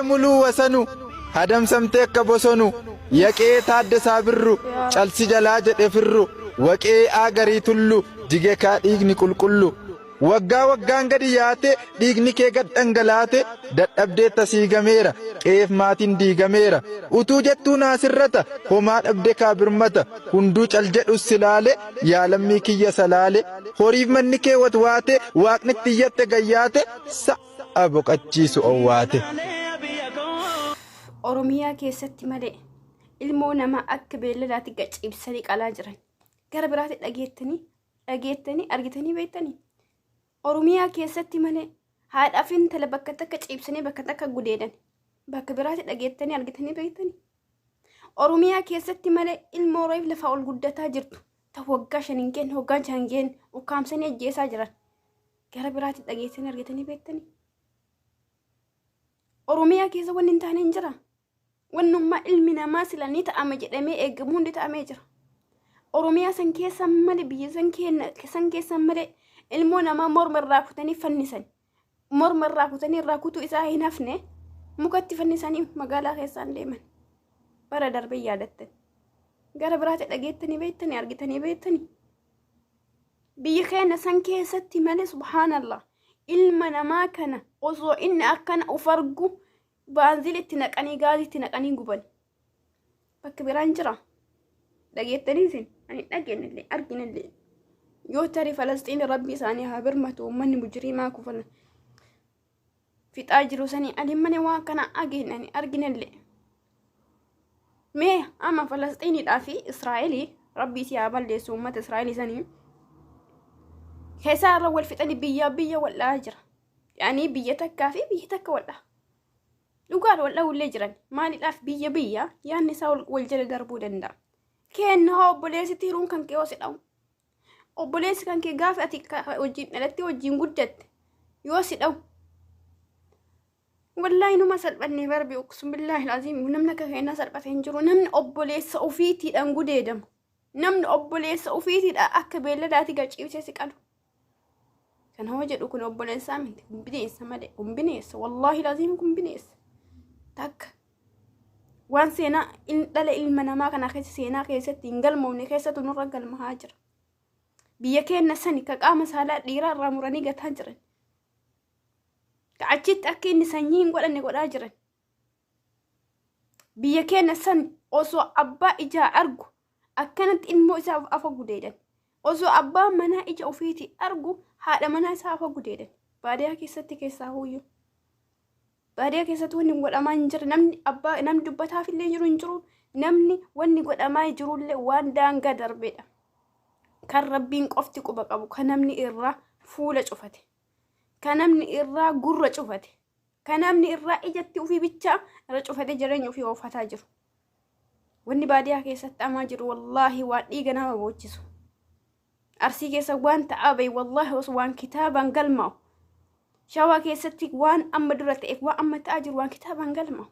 Muluu Wasanu hadamsamtee akka bosonu yaqee Taaddasaa Birru calsi jalaa jedhe firru waqee Aagarii Tullu jige kaa dhiigni qulqullu Waggaa waggaan gadi yaate dhiigni kee gad dhangalaate dadhabdeetta sii gameera qe'eef maatiin diigameera utuu jettuu naa sirrata homaa dhabde kaa birmata hunduu cal jedhus si laale yaa lammii kiyya salaale horiif manni kee watwaate waaqnitti iyyatte gayyaate sa'a boqachiisu owwaate. Oromiyaa keessatti malee ilmoo namaa akka beelladaatti gaciibsanii qalaa jiran. Gara biraatti dhageettanii dhageettanii argitanii beektanii? Oromiyaa keessatti malee haadhaa fi intala bakka takka ciibsanii bakka takka gudeedan. Bakka biraatti dhageettanii argitanii beektanii? Oromiyaa keessatti malee ilmoo reef lafaa ol guddataa jirtu ta waggaa 5 hin geenne waggaa 6 hin geenne ukkaamsanii ajjeesaa jiran. Gara biraatti dhageessanii argitanii beektanii? Oromiyaa keessa wanni hin taane hin jira. Wannummaa ilmi namaa sila ni ta'ama jedhamee eegamu hundi ta'amee jira. Oromiyaa san keessa malee biyya san keenna san keessa malee ilmoo namaa morma irraa kutanii fannisan. Morma irraa kutanii irraa kutuu isaa hin hafne mukatti fannisanii magaalaa keessaan deeman. Bara darbee yaadattan. Gara biraatti dhageettanii beektanii argitanii beektanii. Biyya keenya san keessatti malee subhaanallah ilma namaa kana osoo inni akkana of argu baanzil itti naqanii gaazii itti naqanii guban. Bakka biraan jira. Dhageettanii isin ani hin dhageenyellee arginellee. Yoo tarii Falasxiin rabbi isaanii haa birmatu uummanni mujriimaa kufan fixaa jiru sanii ani malee waan kana dhageenyani arginellee. Mee amma Falasxiinidhaa fi Israa'elii rabbi isii haa balleessu uummata Israa'elii sanii keessaa irra wal fixanii biyyaa biyya wal dha'aa jira. Yaanii biyya takkaa fi biyya takka wal dha'a. Dhugaan wal dha'ullee jiran maaliidhaaf biyya biyya yaadni isaa wal jala darbuu danda'a. Kenna hoo obboleessi tiruun kan kee hoo si dha'u. Obboleessi kan kee gaafa ati wajjin dhalattee wajjin guddatte yoo si dha'u. Wallaahi numa salphannee barbi uqsum billaahi aziim namni akka keenyaa salphate hin jiru namni obboleessa ofiitiidhaan gudeedamu. Namni obboleessa ofiitiidhaan akka beelladaatti gaciibsee si qalu. Kan hoo jedhu kun obboleessaa miti. Kun bineensa malee. Kun bineensa. Wallaahi laziim kun bineensa. Takka. Waan seenaa dhala ilma namaa kana keessa seenaa keessatti hin galmoofne keessatu nurra galmahaa jira. Biyya keenya sani ka qaama saalaa dhiiraa irraa muranii gataa jiran. Ka achitti akka inni sanyii hin godhanne godhaa jiran. Biyya keenya san osoo abbaa ijaa argu akkanatti ilmoo isaa afa gudeedan. Osoo abbaa manaa ija ofiitii argu haadha manaa isaa afa gudeedan. Baadiyaa keessatti keessaa huyyuu. Baadiyaa keessatti wanni godhamaa hin jirre namni abbaa namni dubbataaf illee jiru hin jiru namni wanni godhamaa jirullee waan daangaa darbeedha. Kan rabbiin qofti quba qabu kan namni irraa fuula cufate. Kan namni irraa gurra cufate. Kan namni irraa ijatti ofii bichaa irra cufatee jireenya ofii oofataa jiru. Wanni baadiyaa keessatti amaa jiru wallaahi waan dhiiga nama boochisu. Arsii keessa waan ta'aa bahe wallaahi osoo waan kitaabaan galmaa'u. Shawaa keessatti waan amma dura ta'eef waan amma ta'aa jiru waan kitaabaan galmaa'u.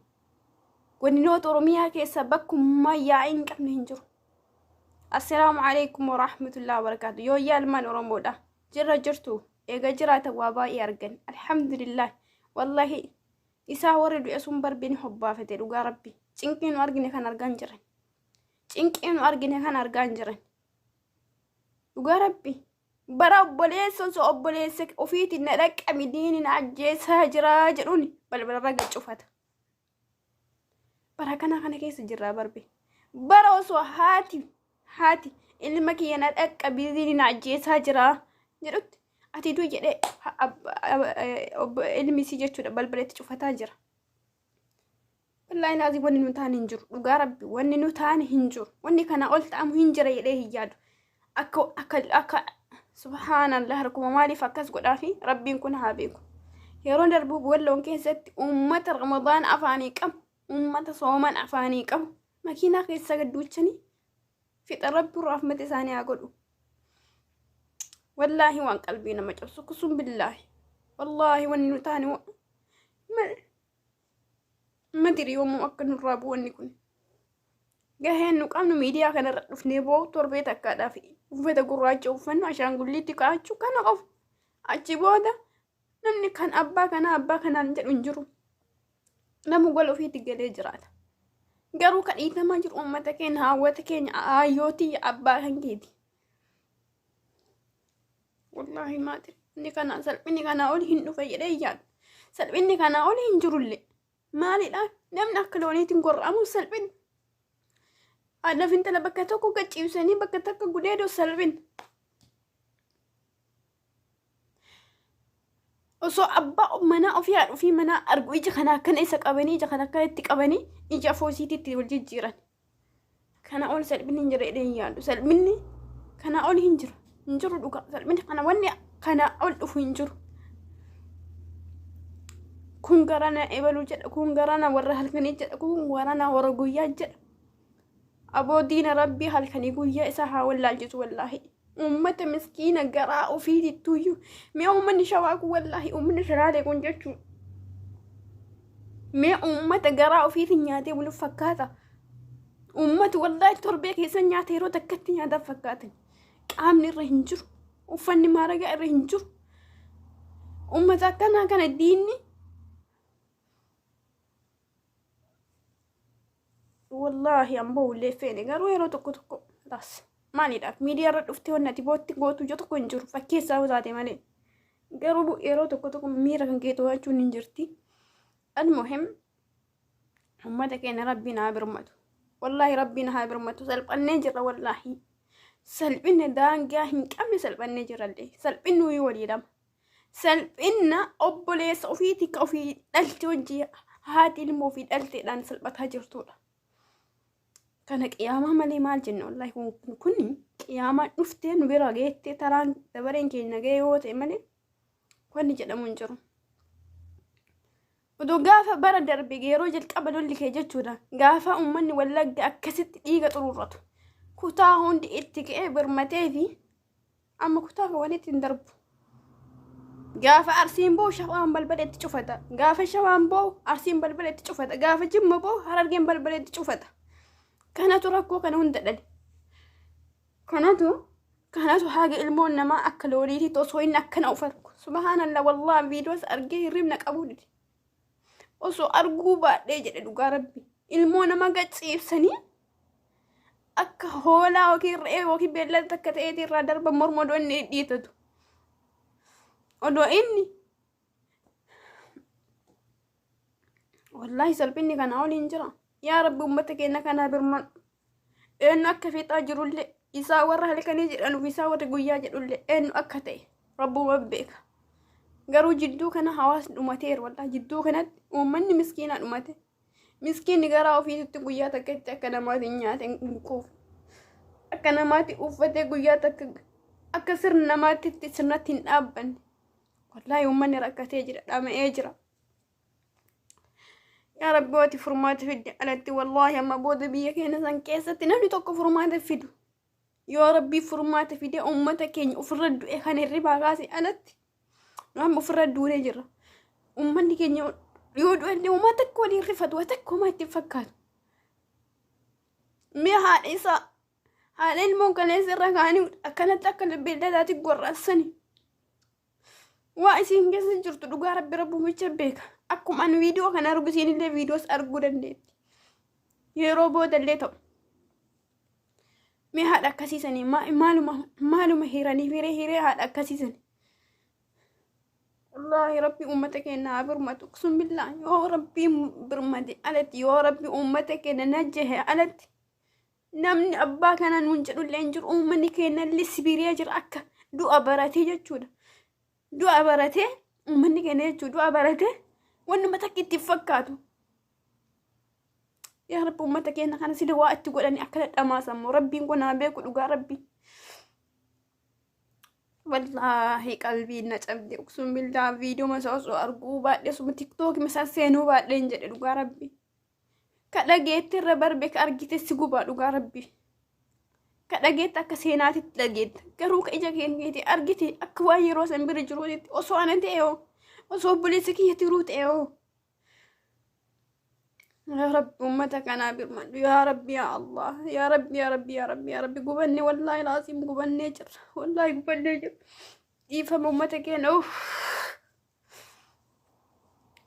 Godinoota Oromiyaa keessa bakkummaa yaa'ii hin qabne hin jiru. Assalaamu alaikum warahmatullahi wabarakaatu. Yoo yaalmaan Oromoodha. Jirra jirtu eega jiraatan waa baay'ee argan alhamdulillah wallahi isaa warri du'e sun barbi ni hobbaafate dhugaa rabbi cinqii nu argine kan argaan jiran cinqii nu argine kan argaan jiran dhugaa rabbi bara obboleessa osoo obboleessa ofiitiin na dhaqqabi diini na ajjeesaa jira jedhuun balbalarra gad cufata Bara kanaa kana keessa jirraa barbe. Bara osoo haati haati ilma kiyya na dhaqqabii na ajjeesaa jira jedhutti ati du'i jedhee ilmi isii jechuudha balbala itti cufataa jira. Wallaahi laazii wanni nu taane hin jiru. Dhugaa rabbi wanni nu taane hin jiru. Wanni kana ol ta'amu hin jira jedhee hin yaadu. Akka akka akka subhaanallah harkuma maaliif akkas godhaafi rabbiin kun haa beeku. Yeroo darbu walloon keessatti uummata ramadaan afaanii qabu uummata sooman afaanii qabu makiinaa keessa gadduuchanii fixa rabbi rahmata isaanii haa godhu. Wallaahi waan qalbii nama cabsu kusun billaahi. Wallaahi wanni nu taane madiri yoomuu akka nurraa bu'u wanni kun. Gaheen nu qabnu miidiyaa kanarra dhufnee boo'u torbee takkaadhaaf uffata gurraacha uffannu ashaangulliitti kaa'achuu kana qofa. Achi booda namni kan abbaa kanaa abbaa kanaan jedhu hin jiru. Nama gola ofiitti galee jiraata. Garuu kan dhiitamaa jiru uummata keenya, haawwata keenya, aayyootii abbaa kan keeti. Wallaahi maatii inni kana salphinni kanaa oli hin dhufe jedhee yaadu. Salphinni kanaa oli hin jirullee. Maalidha? Namni akka looniitiin gorra'amu salphinni. Haadha fi intala bakka tokko gachiibsanii bakka takka gudeeduu salphina. Osoo abbaa manaa ofii haadha ofii manaa argu ija kana akkana isa qabanii ija kana akkana itti qabanii ija afoosiititti wal jijjiiran. Kana ol salphinni hin jira jedhee hin yaadu. Salphinni kana ol hin jiru. Hin jiru dhugaa. Salphinni kana wanni kana ol dhufu hin jiru. Kun garana ebaluu jedha, kun garana warra halkanii jedha, kun garana warra guyyaa jedha. Aboo diina rabbii halkanii guyyaa isaa haa wallaalchisu wallaahi. Uummata miskiina garaa ofiitittuyyuu. Mee uummanni shawaa kun wallaahi uummanni shalaalee kun jechuun. Mee uummata garaa ofiitiin nyaatee buluuf fakkaata. Uummati wallaahi torbee keessa nyaata yeroo takkatti nyaataaf fakkaatan. Qaamni irra hin jiru. Uffanni maaragaa irra hin jiru. Uummata akkanaa kana diinni wallaahi amboo ullee feene garuu yeroo tokko tokko laas maalidhaaf miidiyaa irra dhuftee wanni ati bootti gootu ija tokko hin jiru fakkeessaa yoo taate malee garuu yeroo tokko tokko miira kan kee to'achuun hin jirti. Almuhim uummata keenya rabbiin haa birmatu. Wallaahi rabbiin haa birmatu. Salphannee jirra wallaahi. Salphinni daangaa hin qabne salphannee jirrallee. Salphinni wayii walii lama. Salphinna obboleessa ofiitii ka ofii dhalte hojii haati ilmoo ofii dhalteedhaan salphataa jirtudha. Kana qiyaamaa malee maal jenna wallaahi kun qiyaamaan dhuftee nu bira geettee taraan dabareen keenya ga'e yoo ta'e malee wanni jedhamu hin jiru. Odoo gaafa bara darbe yeroo jalqaba lolli kee jechuudha. Gaafa uummanni Wallagga akkasitti dhiiga xuruurratu. Kutaa hundi itti ka'ee birmatee fi amma kutaa walitti hin darbu. Gaafa Arsiin boo'u Shawaan balbala itti cufata. Gaafa Shawaan boo'u Arsiin balbala itti cufata. Gaafa Jimma boo'u Harargeen balbala itti cufata. Kanatu rakkoo kana hunda dhale. Kanatu haga ilmoon namaa akka looniititti osoo inni akkana uffatu. Subhaanallah wallaahi viidiyoos argee hirribna qabuu dide. Osoo arguu baadhee jedhe dhugaa rabbi. Ilmoo nama gachiibsanii akka hoolaa yookiin re'ee yookiin beellada takka ta'eeti irraa darba morma odoo inni dhiitatu. Odoo inni wallaahi salphinni kanaa oliin jira. Yaa rabbi uummata keenya kanaa birmadhu. Eenyu akka fixaa jirullee isaa warra halkanii jedhanuuf isaa warra guyyaa jedhullee eenyu akka ta'e rabbuma beeka. Garuu jidduu kana hawaasni dhumateera wallaahi jidduu kanatti uummanni miskiinaa dhumate. Miskiinni garaa ofiitti guyyaa takkatti akka namaatti nyaate hin quufu. Akka namaatti uffatee guyyaa takka akka sirna namaatti sirnatti hin dhaabbanne. Wallaahi uummanni rakkatee jira dhama'ee jira. Yaa Rabbi ati furmaata fidde alatti wallaahi amma booda biyya keenya san keessatti namni tokko furmaata fidu. Yoo Rabbii furmaata fide uummata keenya ofirra du'e kan hirribaa kaase alatti nu amma ofirra duunee jirra. Uummanni keenya yoo du'e illee uumaa takka waliin rifatu waa takka homaa itti hin fakkaatu. Mee haadha isaa haadha ilmoon kaleessa irra kaanii akkanatti akka beelladaatti gorrassani. Waa isiin keessa jirtu dhugaa rabbi rabbumicha beeka. Akkuma ani viidiyoo kana argu isiinillee viidiyoos arguu dandeetti. Yeroo boodallee ta'u. Mee haadha akkasiisanii maaluma maaluma hiranii hiree hiree haadha akkasiisanii. Wallaahi rabbi uummata keenya haa birmatu. Sun billaa yoo rabbi birmate alatti yoo rabbi uummata keenya najjahe alatti namni abbaa kana nuun jedhullee hin jiru. Uummanni keenya illee sibiree jira akka du'a baratee jechuudha. Du'a baratee uummanni keenya jechuudha du'a baratee wannuma takka itti fakkaatu. Yaa rabbi uummata keenya kana sila waa itti godhanii akka dhadhamaasan moo rabbiin kun haa beeku dhugaa rabbi. Wallaahi qalbiin na cabde uqsuun billaa viidiyoo masaa osoo arguu baadhee suma tiktookii masaa seenuu baadheen jedhe dhugaa rabbi. Ka dhageetti irra barbe ka argite si gubaa dhugaa rabbi. Ka dhageetti akka seenaatitti dhageetta. Garuu ka ija keenyatti argite akka waan yeroo san bira jiruutti osoo ana ta'e hoo osoo obboleessa kiyya tiruu ta'e hoo. Yaa Rabbi uummata kanaa birmadhu yaa Rabbi yaa Allah yaa Rabbi yaa Rabbi yaa Rabbi yaa Rabbi gubannee wallaahi laasiim gubannee jirra wallaahi gubannee jirra dhiifama uummata keenya uff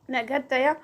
nagatta yaa.